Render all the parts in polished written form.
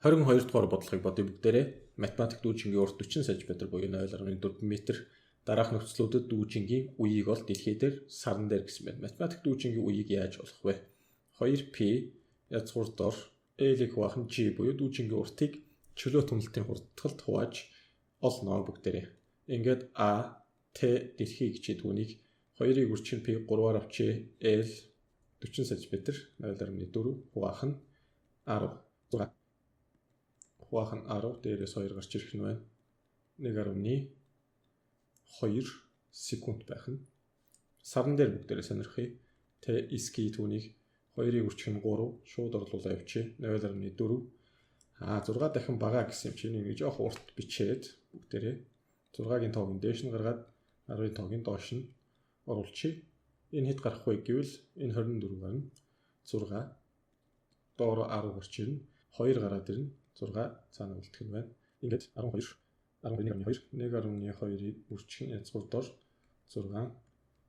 22 дугаар бодлогыг бодъё бүгдээрээ. Математик дүүжингийн урт 40 см буюу 0.4 м. Дараах нөхцлүүдэд дүүжингийн үеийг ол дэлхий дээр саран дээр гэсэн байна. Математик дүүжингийн үеийг яаж олох вэ? 2p язгуур дор L-ийг хуваах нь G буюу дүүжингийн уртыг чөлөө түнэлтийн хурдталд хувааж олно бүгдээрээ. Ингээд A T дэлхий гэж түүнийг 2-ыг үрчин P 3-аар авчээ L 40 см 0.4 хуваах нь 10 6 хуваах нь 10 дээрээс 2 гарч ирэх нь байна. 1.2 секунд байх нь. Саран дээр бүгдээрээ сонирхъя. Т ски түүнийг 2-ыг үрчих нь 3 шууд орлуулаа явчих 0.4. 6 дахин бага гэсэн юм чинь ингэж жоох урт бичээд бүгдээрээ 6-гийн тоог нь дээш нь гаргаад 10-ын тоог нь доош нь оруулчихъя. Энэ хэд гарах вэ гэвэл энэ 24 гарна. 6 доор 10 гарч ирнэ. 2 гараад ирнэ. 6 цаана үлдэх нь байна. Ингээд 12 11.2 1.2-ыг үрчих нь язгуур дор 6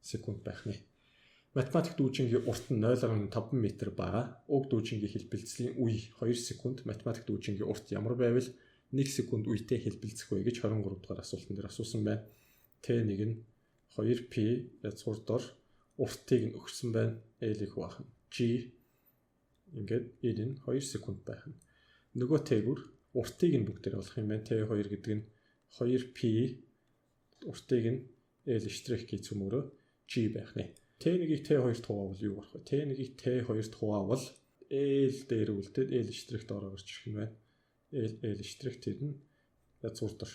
секунд байх нэ. Математик дүүжингийн урт нь 0.5 м ба уг дүүжингийн хэлбэлзлийн үе 2 секунд. Математик дүүжингийн урт ямар байвал 1 секунд үетэй хэлбэлзэх вэ гэж 23 дугаар асуултан дээр асуусан байна. Т1 нь 2p язгуур дор уртыг нь өгсөн байна. L-ийг хуваах нь G ингээд энэ нь 2 секунд байх нь. Нөгөө Т-гүр уртыг нь бүгдээр олох юм байна. Т2 гэдэг нь 2p уртыг нь L штрих гэж цөмөрөө G байх нэ. Т1-ийг Т2-т хуваавал юу гарах вэ? Т1-ийг Т2-т хуваавал L дээр үлдээд L штрих доороо гарч ирэх нь байна. L L штрих тэр нь язгуур дор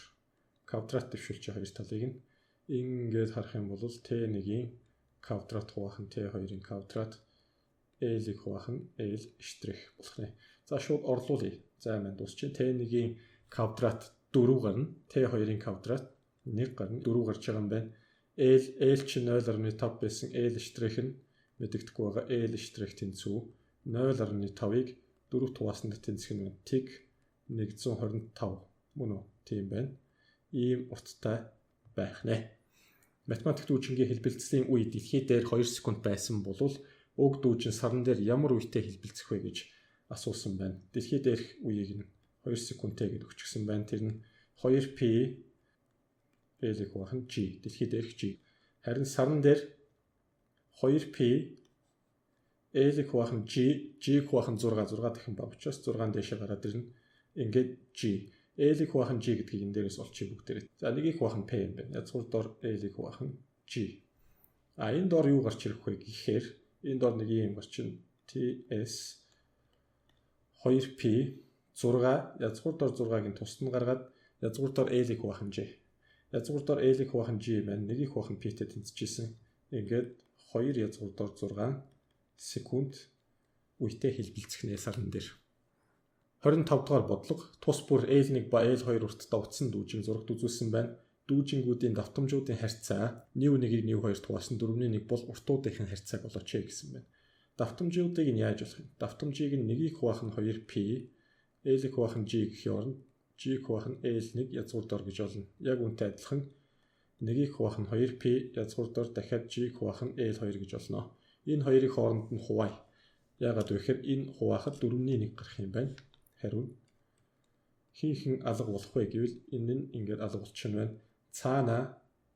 квадрат дэвшүүлж байгаа хоёр талыг нь ингээд харах юм бол Т1-ийн квадрат хуваах нь Т2-ын квадрат L-ийг хуваах нь L штрих болох нэ. За шууд орлуулъя. За маань дуусчих. Т1-ийн квадрат 4 гарна. Т2-ын квадрат 1 гарна. 4 гарч байгаа юм байна. L L чинь 0.5 байсан. L штрих нь мэдэгдэхгүй байгаа. L штрих тэнцүү 0.5-ыг 4 хуваасанд тэнцэх нь тэг 125 мөн үү? Тийм байна. Ийм урттай байх нэ. Математик дүүжингийн хэлбэлзлийн үе дэлхий дээр 2 секунд байсан бол уг дүүжин саран дээр ямар үетэй хэлбэлзэх вэ гэж асуусан байна. Дэлхий дээрх үеийг нь 2 секундтэй гэж өгчихсэн байна. Тэр нь 2p L-ийг хуваах нь G, дэлхий дээрх G. Харин саран дээр 2p L-ийг хуваах нь G, G-г хуваах нь 6, 6 дахин бага учраас 6-н дээшээ гараад ирнэ. Ингээд G. L-ийг хуваах нь G гэдгийг энэ дээрээс олчих бүгдээрээ. За нэгийг хуваах нь P юм байна. Язгуур дор L-ийг хуваах нь G. А энэ дор юу гарч ирэх вэ гэхээр энэ дор нэг юм гарч ирнэ. TS 2P 6 язгуур дор 6-ыг нь тусад нь гаргаад язгуур дор L-ийг хуваах нь G. Язгуур дор L-ийг хуваах нь G маань нэгийг хуваах нь P-тэй тэнцэжсэн. Ингээд 2 язгуур дор 6 секунд үетэй хэлбэлзэх нэ саран дээр. 25 дугаар бодлого тус бүр L1 ба L2 урттай утсан дүүжин зурагт үзүүлсэн байна. Дүүжингүүдийн давтамжуудын харьцаа new 1-ийг new 2-т хуваасан 4-ний 1 бол уртуудын харьцааг олооч гэсэн байна. Давтамжуудыг нь яаж олох юм? Давтамжийг нь 1-ийг хуваах нь 2p, L-ийг хуваах нь G гэхийн оронд G-г хуваах нь L1 язгуур дор гэж олно. Яг үүнтэй адилхан 1-ийг хуваах нь 2p язгуур дор дахиад G-г хуваах нь L2 гэж олно. Энэ хоёрын хооронд нь хуваая. Яагаад вэ гэхээр энэ хуваахад 4-ний 1 гарах юм байна. Хариу нь хин хэн алга болох вэ гэвэл энэ нь ингээд алга болчихно байна. Цаана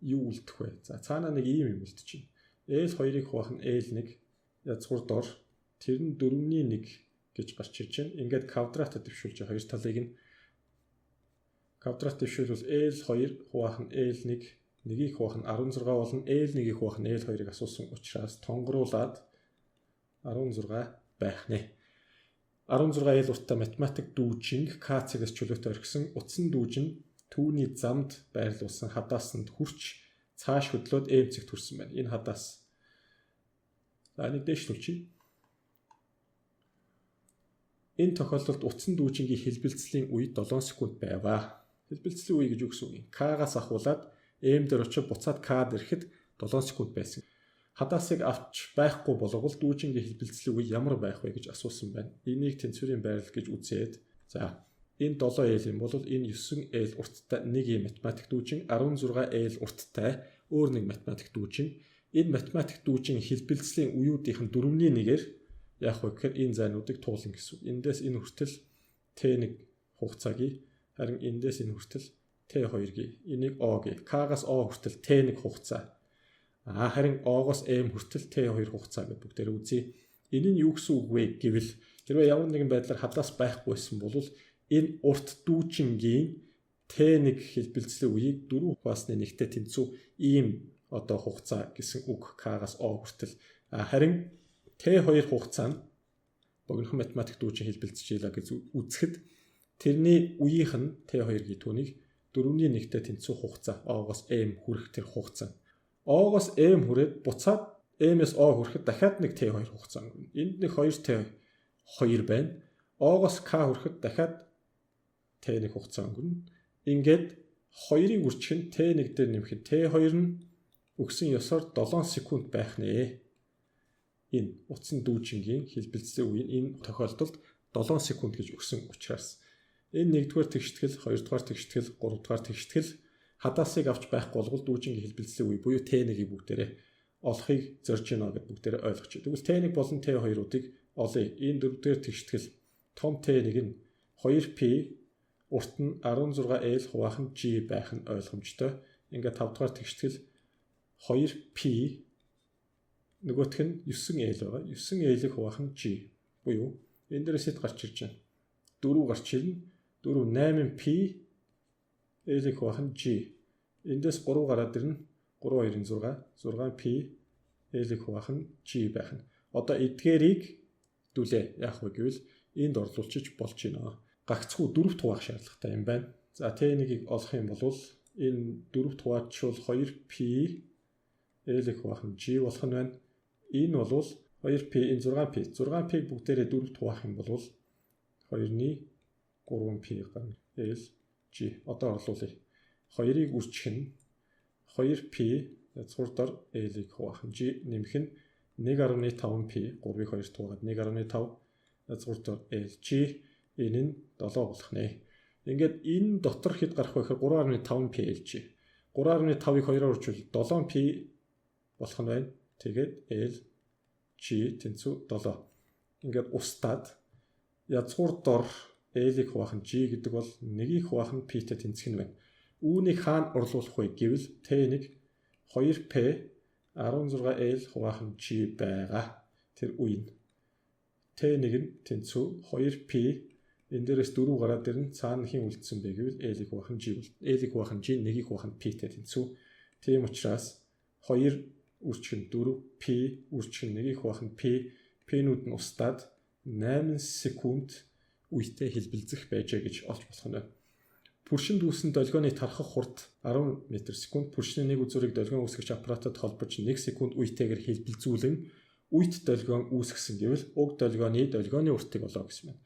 юу үлдэх вэ? За цаана нэг ийм юм үлдчихэв. L2-ыг хуваах нь L1 язгуур дор тэр нь 4-ний 1 гэж гарч ирж байна. Ингээд квадратад дэвшүүлж байгаа хоёр талыг нь квадрат дэвшүүлвэл L2 хуваах нь L1 нэгийг хуваах нь 16 болон L1-ийг хуваах нь L2-ыг асуусан учраас тонгоруулад 16 байх нэ. 16 L урттай математик дүүжинг К цэгээс чөлөөтэй орхисон утсан дүүжин түүний замд байрлуулсан хадаасанд хүрч цааш хөдлөөд М цэгт хүрсэн байна. Энэ хадаас. За энийг дээшлүүлчихье. Энэ тохиолдолд утсан дүүжингийн хэлбэлзлийн үе 7 секунд байваа. Хэлбэлзлийн үе гэж юу гэсэн үг юм? К-гаас ахуулаад М дээр очиж буцаад К дээр ирэхэд 7 секунд байсан. Хадаасыг авч байхгүй болговол дүүжингийн хэлбэлзлийн үе ямар байх вэ гэж асуусан байна. Энийг тэнцвэрийн байрлал гэж үзээд за энэ 7 L юм бол энэ 9 L урттай нэг юм математик дүүжин, 16 L урттай өөр нэг математик дүүжин. Энэ математик дүүжин хэлбэлзлийн үеүүдийнх нь 4-ний 1-ээр яах вэ гэхээр энэ зайнуудыг туулна гэсэн үг. Эндээс энэ хүртэл Т1 хугацаа гээ. Харин эндээс энэ хүртэл T2 гээ. Энийг O гээ. К-гаас О хүртэл T1 хугацаа. Харин О-гоос М хүртэл T2 хугацаа гэдээ бүгдээрээ үзье. Энэ нь юу гэсэн үг вэ гэвэл хэрвээ ямар нэгэн байдлаар хадаас байхгүй байсан бол энэ урт дүүжингийн T1 хэлбэлзлийн үеийг 4 хуваасны нэгтэй тэнцүү ийм одоо хугацаа гэсэн үг К-гаас О хүртэл. Харин T2 хугацаа нь богинохон математик дүүжин хэлбэлзэж ийлаа гэж үзэхэд тэрний үеийнх нь T2-ийн түүнийг 4-ний нэгтэй тэнцүү хугацаа О-гоос М хүрэх тэр хугацаа. О-гоос М хүрээд буцаад М-с О хүрэхэд дахиад нэг T2 хугацаа өнгөрнө. Энд нэг 2 T2 байна. О-гоос К хүрэхэд дахиад T1 хугацаа өнгөрнө. Ингээд 2-ыг үржих нь T1 дээр нэмэх нь T2 нь өгсөн ёсоор 7 секунд байх нэ. Энэ утсан дүүжингийн хэлбэлзлийн үе энэ тохиолдолд 7 секунд гэж өгсөн учраас энэ 1-р тэгштгэл, 2-р тэгштгэл, 3-р тэгштгэл хадаасыг авч байхгүй болвол дүүжингийн хэлбэлзлийн үе буюу T1-ийг бүгдээрээ олохыг зорж байна гэд бүгдээрээ ойлгоч. Тэгвэл T1 болон T2-уудыг олъё. Энэ 4-р тэгштгэл том T1 нь 2P урт нь 16L хуваах нь G байх нь ойлгомжтой. Ингээд 5-р тэгштгэл 2P нөгөөх нь 9L байгаа. 9L-ийг хуваах нь G буюу энэ дээрээс хэд гарч ирж байна? 4 гарч ирнэ. 4 8P L-ийг хуваах нь G. Эндээс 3 гараад ирнэ. 3 2 6 6P L-ийг хуваах нь G байх нь. Одоо эдгээрийг дүлээ. Яах вэ гэвэл энд орлуулчих болж байна. Гагцхүү 4-т хуваах шаардлагатай юм байна. За T1-ийг олох юм бол энэ 4-т хуваачвал 2P L-ийг хуваах нь G болох нь байна. Энэ бол 2P энэ 6P. 6P-г бүгдээрээ 4-т хуваах юм бол 2-ны 3P гарна. L G. Одоо орлуулъя. 2-ыг үржих нь 2P язгуур дор L-ийг хуваах нь G нэмэх нь 1.5P 3-ыг 2-т хуваагаад 1.5 язгуур дор LG энэ нь 7 болох нэ. Ингээд энэ дотор хэд гарах вэ гэхээр 3.5P LG. 3.5-ыг 2-оор үржвэл 7P болох нь байна. Тэгээд L G тэнцүү 7. Ингээд устдаад язгуур дор L-ийг хуваах нь G гэдэг бол 1-ийг хуваах нь P-тэй тэнцэх нь байна. Үүнийг хаана орлуулах вэ гэвэл T1 2P 16L хуваах нь G байгаа. Тэр үе нь T1 нь тэнцүү 2P энэ дээрээс 4 гараад ирнэ. Цаана хэн үлдсэн бэ гэвэл L-ийг хуваах нь G бол L-ийг хуваах нь G, 1-ийг хуваах нь P-тэй тэнцүү. Тийм учраас 2 үржих нь 4 P үржих нь 1-ийг хуваах нь P, P-нүүд нь устдаад 8 секунд үетэй хэлбэлзэх байжээ гэж олж болох нь байна. Пүршинд үүсэн долгионы тархах хурд 10 м/секунд, пүршний нэг үзүүрийг долгион үүсгэгч аппаратад холбож 1 секунд үетэйгээр хэлбэлзүүлэн үйт долгион үүсгэсэн гэвэл уг долгионы уртыг олоо гэсэн байна.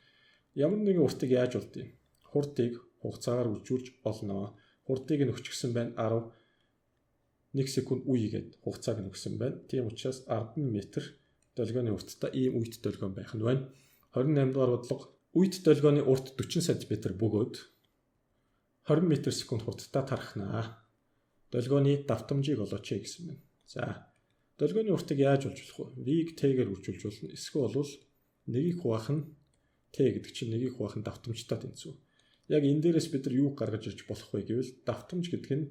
Ямар нэгэн уртыг яаж олдъё? Хурдыг хугацаагаар үржүүлж олно. Хурдыг нь өгчихсөн байна 10 1 секунд үе гээд хугацааг нь өгсөн байна. Тийм учраас 10 м долгионы урттай ийм үйт долгион байх нь байна. 28 дугаар бодлого үйт долгионы урт 40 см бөгөөд 20 м/секунд хурдтай тархнаа. Долгионы давтамжийг олооч гэсэн байна. За, долгионы уртыг яаж олж болох вэ? V-г T-гээр үржүүлж болно. Эсвэл бол 1-ийг хуваах нь T гэдэг чинь 1-ийг хуваах нь давтамжтай тэнцүү. Яг энэ дээрээс бид нар юу гаргаж ирж болох вэ гэвэл давтамж гэдэг нь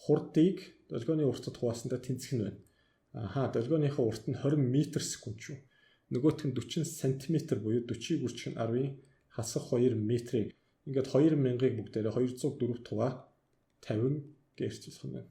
хурдыг долгионы уртад хуваасандаа тэнцэх нь байна. Аха, долгионыхоо урт нь 20 м/секунд шүү. Нөгөөх нь 40 см буюу 40-ийг үржих нь 10-ын хасах 2 метрийг ингээд 2000-ыг бүгдээрээ 204 хуваа 50 герц болох нь байна.